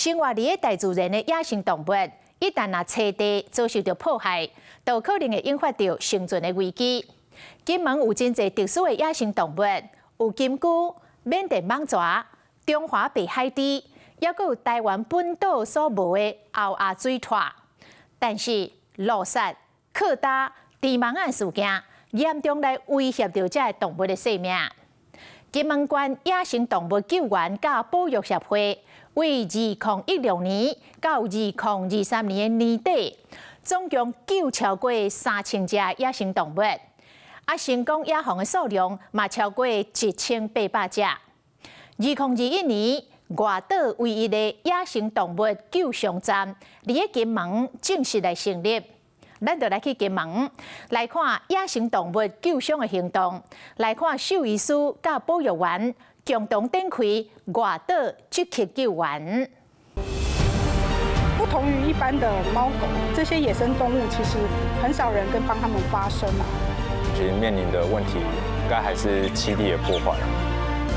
生活佇咧大自然的野生動物，一旦若棲地遭受著破壞，就可能會引發著生存的危機。金門有真濟特殊的野生動物，有金龜、緬甸蟒蛇、中華白海豬，猶閣有台灣本島所無的鷗仔水獺。但是路殺、擴大、漁網仔事件，嚴重來威脅著這个動物的性命。金門縣野生動物救援佮保育協會，為2016年到2023年的年底，總共救超過3000隻野生動物，啊，成功野放的數量嘛超過1800隻。2021年，外島唯一的野生動物救傷站，佇咧金門正式來成立。咱就來去金門來看野生動物救傷的行動，來看獸醫師佮保育員共同展開外島積極救援。不同於一般的貓狗，這些野生動物其實很少人跟幫他們發聲嘛。其實面臨的問題，應該還是棲地的破壞。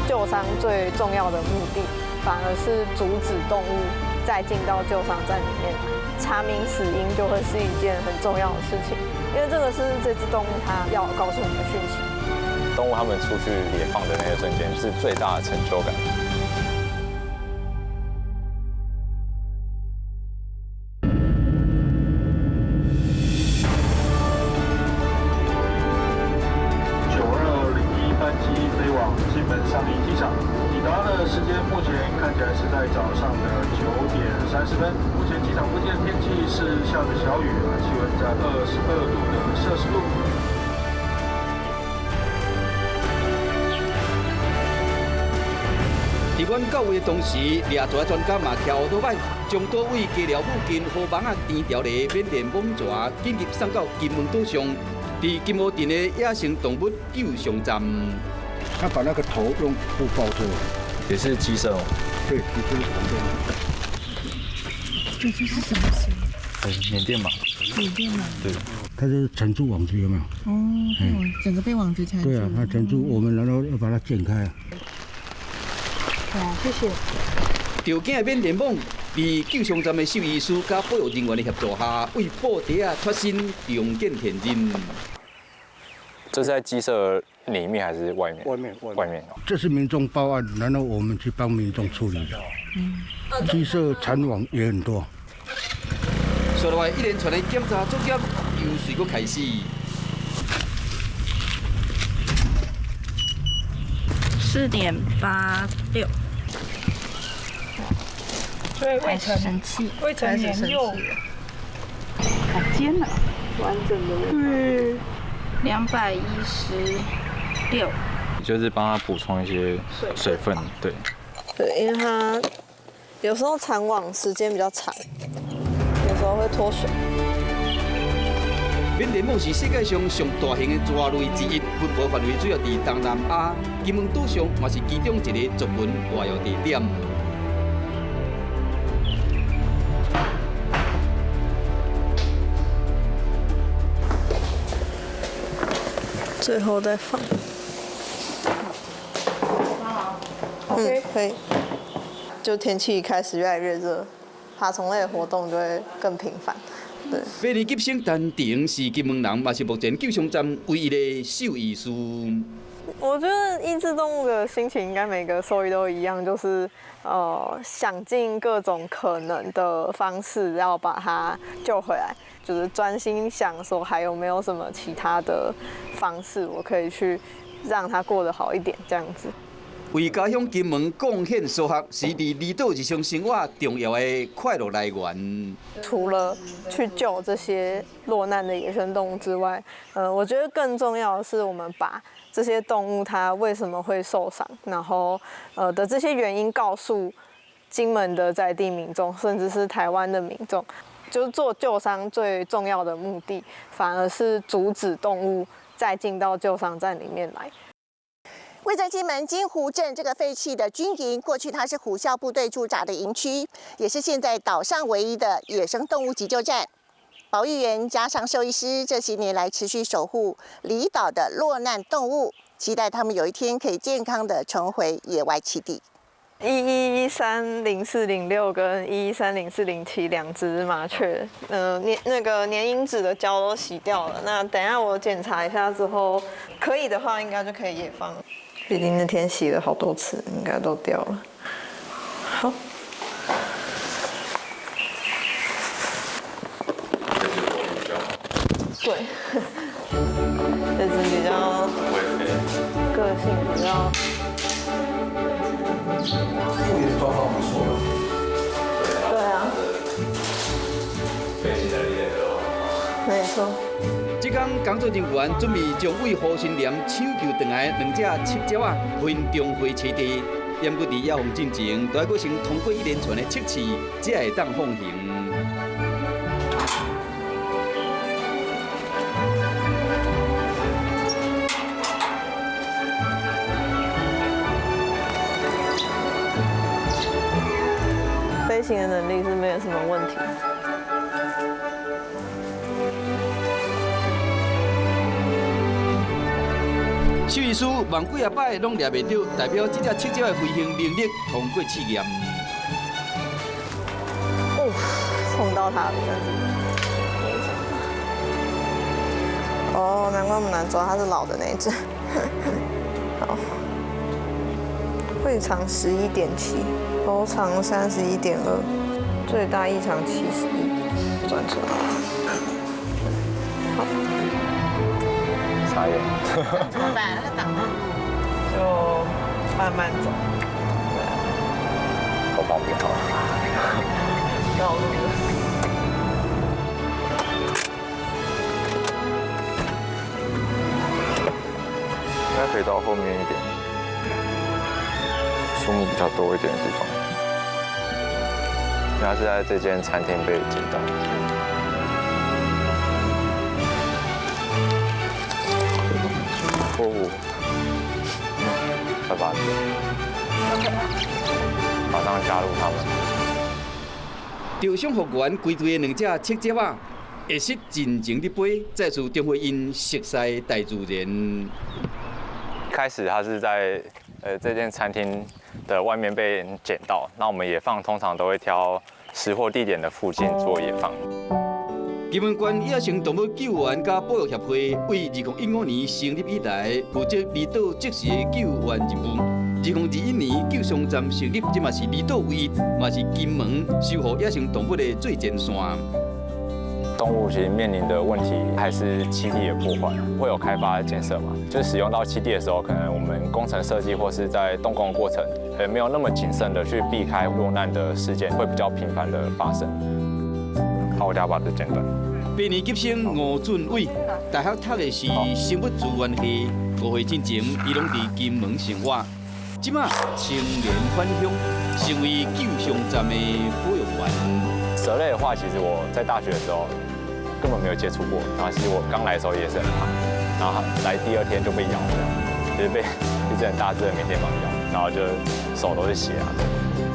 救傷最重要的目的，反而是阻止動物再進到救傷站裡面來。查明死因就會是一件很重要的事情，因為這個是這隻動物它要告訴你的訊息。動物它們出去野放的那個瞬間，是最大的成就感。9201班機飛往金門上林機場，抵達的時間目前看起來是在早上的9點30分。目前機場附近的天氣是下著小雨啊，氣溫在22度的攝氏度。佇阮到位的同時，掠蛇專家嘛騎烏托擺，將島尾雞寮附近河網仔甜條的緬甸蟒蛇緊急送到金門島上，佇金湖鎮的野生動物救傷站。他把那個頭用布包住，也是雞舍哦。對，雞舍旁邊。這這是什麼蛇？緬甸蟒。緬甸蟒。對。它就是纏住網子，有沒有？哦，整個被網子纏住。對啊，它纏住，我們然後要把它剪開啊。好，謝謝。著驚的緬甸蟒，佇救傷站的獸醫師佮保育人員的協助下，為布袋仔脫身重見天日。這是在雞舍裡面還是外面？外面，外面。這是民眾報案，然後我們去幫民眾處理的。雞舍殘網也很多。接落來一連串的檢查作業又隨閣開始。4.86。所以未成年又好尖啊，完整的。對。216。就是幫他補充一些水分，對。對，因為它有時候纏網時間比較長，有時候會脫水。緬甸蟒是世界上上大型的蛇類之一，分布範圍主要佇東南亞，金門島上嘛是其中一個族群活躍地點。最後再放。 OK，可以。就天氣開始越來越熱，爬蟲類的活動就會更頻繁。對。八年級生陳婷是金門人，嘛是目前救傷站唯一的獸醫師。我覺得醫治動物的心情應該每個獸醫都一樣，就是想盡各種可能的方式要把它救回來，就是專心想說還有沒有什麼其他的方式，我可以去讓它過得好一點，這樣子。為家鄉金門貢獻所學，是佇離島日常生活重要的快樂來源。除了去救這些落難的野生動物之外，我覺得更重要的是，我們把這些動物它為什麼會受傷，然後的這些原因告訴金門的在地民眾，甚至是台灣的民眾，就是做救傷最重要的目的，反而是阻止動物再進到救傷站裡面來。位在金門金湖鎮這個廢棄的軍營，過去它是虎嘯部隊駐紮的營區，也是現在島上唯一的野生動物急救站。保育員加上獸醫師，這些年來持續守護離島的落難動物，期待他們有一天可以健康的重回野外棲地。1130406跟1130407兩隻麻雀，粘那個粘蠅紙的膠都洗掉了。那等下我檢查一下之後，可以的話應該就可以野放。畢竟那天洗了好多次，應該都掉了。好。對，這隻比較個性比較。復原狀況不錯。對啊。飛行能力也都。沒錯。這工工作人員準備將為胡新蓮搶救回來的兩隻七隻仔分中回棲地，不過佇野放進前，都愛閣先通過一連串的測試，才會當放行。飛行的能力是沒有什麼問題。獸醫師望幾仔擺攏掠袂著，代表這隻七隻的飛行能力通過試驗。哦，碰到它了，哦，難怪那麼難抓，它是老的那一隻。好，尾長11.7，頭長31.2，最大異常71，轉出來。好。傻眼。怎麼辦？他擋住路。就慢慢走。對啊。我旁邊好。繞路了。應該可以到後面一點，樹木比較多一點的地方。他是在這間餐廳被撿到。哦，快把，馬上加入他們。受傷復原歸隊的兩隻七隻仔，會識盡情地飛，再次重回𪜶熟悉大自然。開始他是在這間餐廳的外面被撿到，那我們野放通常都會挑拾獲地點的附近做野放。金門縣野生動物救援佮保育協會為2015年成立以來，負責離島即時救援任務。2021年救傷站成立，這嘛是離島唯一，嘛是金門守護野生動物的最前線。動物其實面臨的問題還是棲地的破壞，會有開發建設嘛？就使用到棲地的時候，可能我們工程設計或是在動工過程，沒有那麼謹慎的去避開落難的事件，會比較頻繁的發生。好，我等下把這剪斷。八年級生吳俊偉，大學讀的是生物資源系，5歲進前，伊攏佇金門生活。這馬青年返鄉，成為救傷站的保育員。蛇類的話，其實我在大學的時候根本沒有接觸過，然後其實我剛來的時候也是很怕，然後來第二天就被咬了，就是被一隻很大隻的緬甸蟒咬，然後就手都是血啊。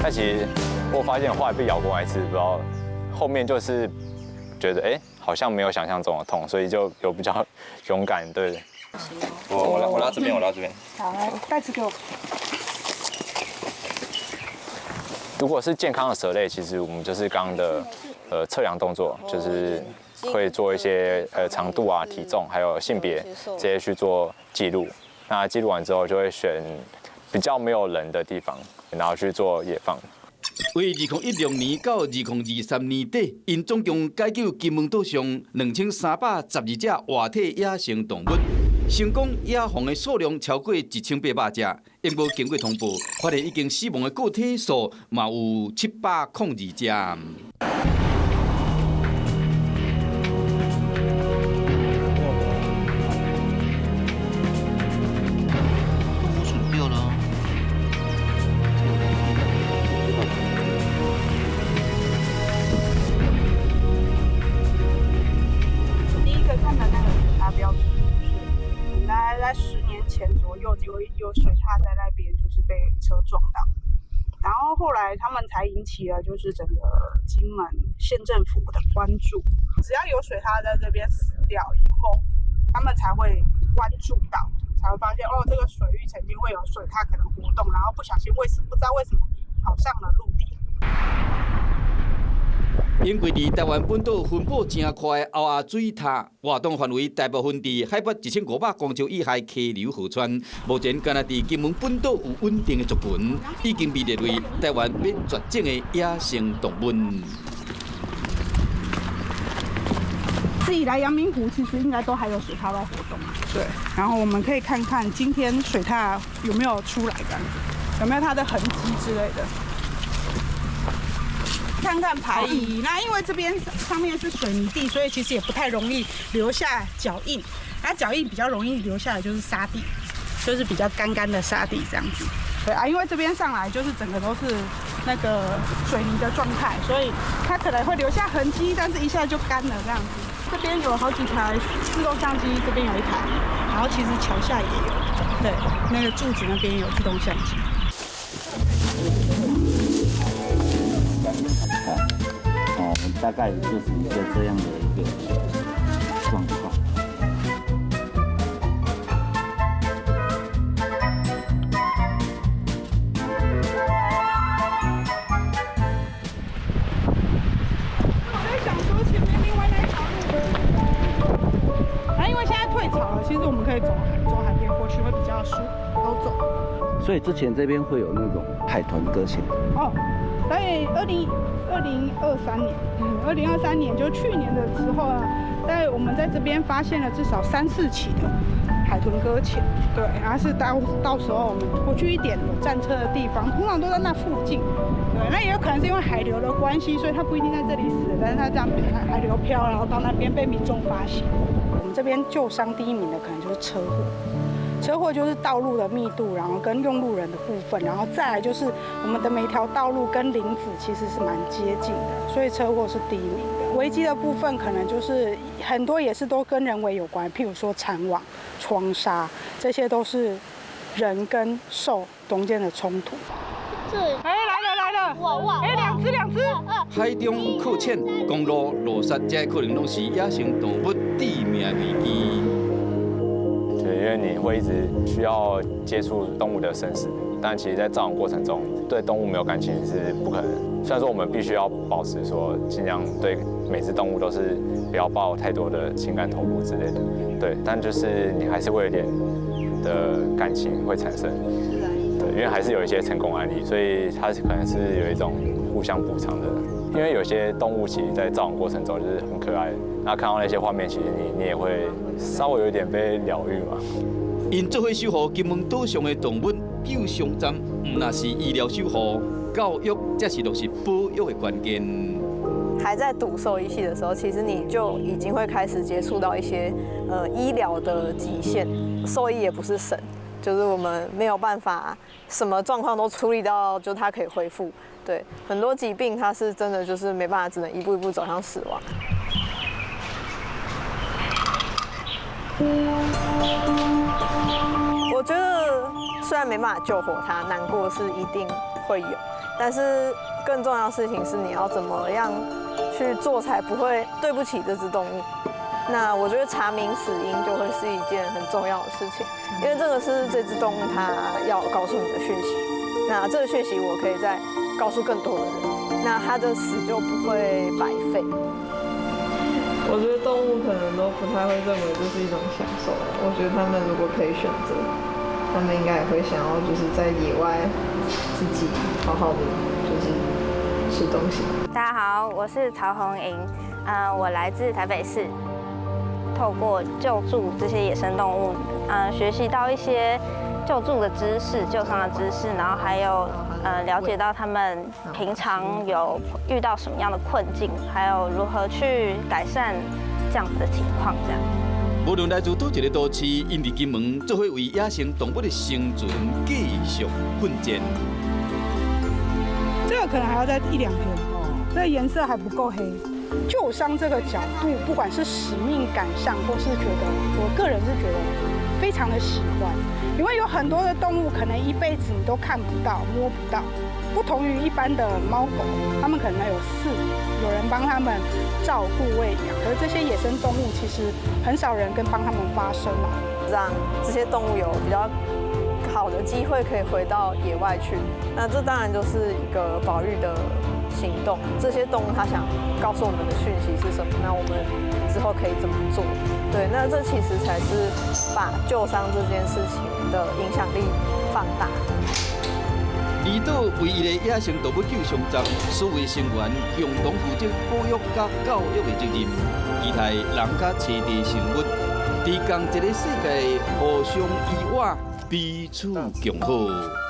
但其實我發現後來被咬過一次，不知道後面就是覺得哎，好像沒有想象中的痛，所以就有比較勇敢。對，我拉這邊，我拉這邊。好，來袋子給我。如果是健康的蛇類，其實我們就是剛剛的測量動作，就是會做一些長度啊、體重還有性別這些去做記錄。那記錄完之後，就會選比較沒有人的地方，然後去做野放。為2016年到2023年底，𪜶總共解救金門島上2312隻活體野生動物，成功野放的數量超過1800隻。不過經過通報，發現已經死亡的個體數嘛有702隻。第一個看的那個水獺標誌，就是大概在10年前左右，有水獺在那邊，就是被車撞到，然後後來他們才引起了就是整個金門縣政府的關注。只要有水獺在這邊死掉以後，他們才會關注到，才會發現哦，這個水域曾經會有水獺可能活動，然後不小心不知道為什麼跑上了陆地。因为伫台湾本岛分布真快的欧亚水獭，活动范围大部分伫海拔1500公尺以下溪流河川。目前，干焦伫金门本岛有稳定的族群，已经被列为台湾欲绝种的野生动物。自己来阳明湖，其实应该都还有水獭在活动啊。对，然后我们可以看看今天水獭有没有出来，这样子，有没有它的痕迹之类的。看看排异，那因为这边上面是水泥地，所以其实也不太容易留下脚印。那脚印比较容易留下来就是沙地，就是比较干干的沙地这样子。对啊，因为这边上来就是整个都是那个水泥的状态，所以它可能会留下痕迹，但是一下就干了这样子。这边有好几台自动相机，这边有一台，然后其实桥下也有，对，那个柱子那边有自动相机。哦，大概就是一个这样的一个状况。我在想说，前面另外那一条路，啊，因为现在退潮了，其实我们可以走走海边过去，会比较舒服，好走。所以之前这边会有那种海豚搁浅。哦。在2023年，2023年就去年的时候啊，在我们在这边发现了至少3、4起的海豚搁浅，对，然后是到时候我们过去一点有战车的地方，通常都在那附近，对，那也有可能是因为海流的关系，所以它不一定在这里死，但是它这样海流飘，然后到那边被民众发现。我们这边救伤第一名的可能就是车祸。车祸就是道路的密度，然后跟用路人的部分，然后再来就是我们的每条道路跟林子其实是蛮接近的，所以车祸是第一名的。危机的部分可能就是很多也是都跟人为有关，譬如说缠网、窗纱，这些都是人跟兽中间的冲突。这哎，来了来了，哇哇！哎，两只两只。海中搁浅、公路路杀，这可能拢是野生动物致命的危机。对，因为你会一直需要接触动物的生死，但其实，在照养过程中，对动物没有感情是不可能。虽然说我们必须要保持说，尽量对每只动物都是不要抱太多的情感投入之类的，对，但就是你还是会有点的感情会产生，对，因为还是有一些成功案例，所以它可能是有一种互相补偿的。因为有些动物其实，在照养过程中就是很可爱，那看到那些画面，其实你也会稍微有一点被疗愈嘛。𪜶做伙守护金门岛上的动物救伤站，毋但是医疗守护，教育才是落实保育的关键。还在读兽医系的时候，其实你就已经会开始接触到一些医疗的极限。兽医也不是神，就是我们没有办法什么状况都处理到，就它可以恢复。对，很多疾病它是真的就是没办法，只能一步一步走向死亡。我觉得虽然没办法救活它，难过是一定会有，但是更重要的事情是你要怎么样去做才不会对不起这只动物。那我觉得查明死因就会是一件很重要的事情，因为这个是这只动物它要告诉你的讯息。那这个讯息我可以再告诉更多的人，那它的死就不会白费。我觉得动物可能都不太会认为这是一种享受。我觉得他们如果可以选择，他们应该也会想要就是在野外自己好好的就是吃东西。大家好，我是曹红莹，我来自台北市。透过救助这些野生动物，学习到一些救助的知识、救伤的知识，然后还有了解到他们平常有遇到什么样的困境，还有如何去改善这样子的情况。这样。无论来自佗一个都市，𪜶伫金门做伙为野生动物的生存继续奋战。这个可能还要再1、2天哦，这个颜色还不够黑。救伤这个角度，不管是使命感上，或是觉得，我个人是觉得非常的喜欢，因为有很多的动物可能一辈子你都看不到、摸不到，不同于一般的猫狗，它们可能有饲主，有人帮他们照顾喂养，可是这些野生动物其实很少人跟帮他们发声嘛，让这些动物有比较好的機會可以回到野外去。那這當然就是一個保育的行動。這些動物它想告訴我們的訊息是什麼？那我們之後可以怎麼做？對，那這其實才是把救傷這件事情的影響力放大。離島唯一的野生動物救傷站，所有成員共同負責保育佮教育的責任，期待人佮棲地生物，佇仝一个世界互相依倚，彼此共好。